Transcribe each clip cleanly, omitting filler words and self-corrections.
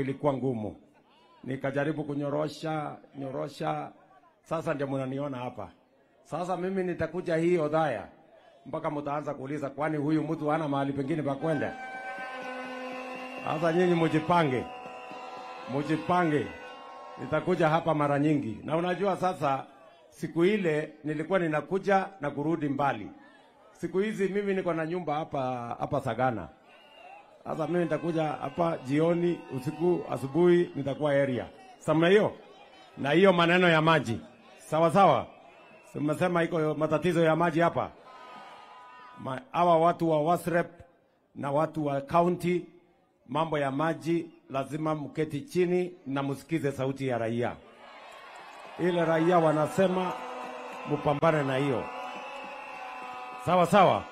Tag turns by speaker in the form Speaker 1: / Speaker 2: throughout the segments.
Speaker 1: Ilikuwa ngumu, nikajaribu kunyorosha nyorosha. Sasa ndio mnaniona hapa. Sasa mimi nitakuja hii Othaya mpaka mtaanza kuuliza, kwani huyu mtu hana mahali pengine pa kwenda? Sasa nyinyi mjipange, mjipange, nitakuja hapa mara nyingi. Na unajua sasa, siku ile nilikuwa ninakuja na kurudi mbali. Siku hizi mimi niko na nyumba hapa hapa Sagana. Sasa mimi nitakuja hapa jioni, usiku, asubuhi nitakuwa area. Samna hiyo. Na hiyo maneno ya maji. Sawa sawa. Simesema iko matatizo ya maji hapa. Hawa watu wa WASREB na watu wa county, mambo ya maji lazima mketi chini na msikize sauti ya raia. Ile raia wanasema mpambane na hiyo. Sawa sawa.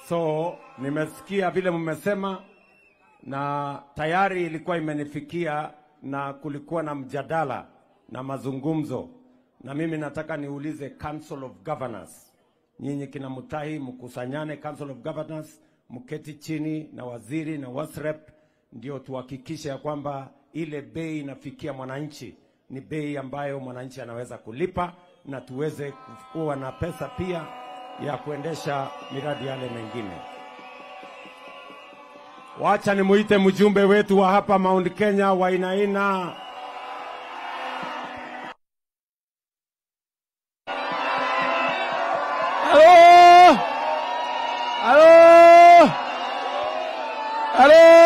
Speaker 1: So nimesikia vile mmesema, na tayari ilikuwa imenifikia na kulikuwa na mjadala na mazungumzo. Na mimi nataka niulize Council of Governors. Nyinyi kina Mutahi mkusanyane Council of Governors, mketi chini na waziri na WASREB, ndio tuhakikishe ya kwamba ile bei inafikia mwananchi ni bei ambayo mwananchi anaweza kulipa, na tuweze kuwa na pesa pia ya kuendesha miradi yale mengine. Wacha nimuite mjumbe wetu wa hapa Mount Kenya, Wainaina.
Speaker 2: Halo! Halo! Halo!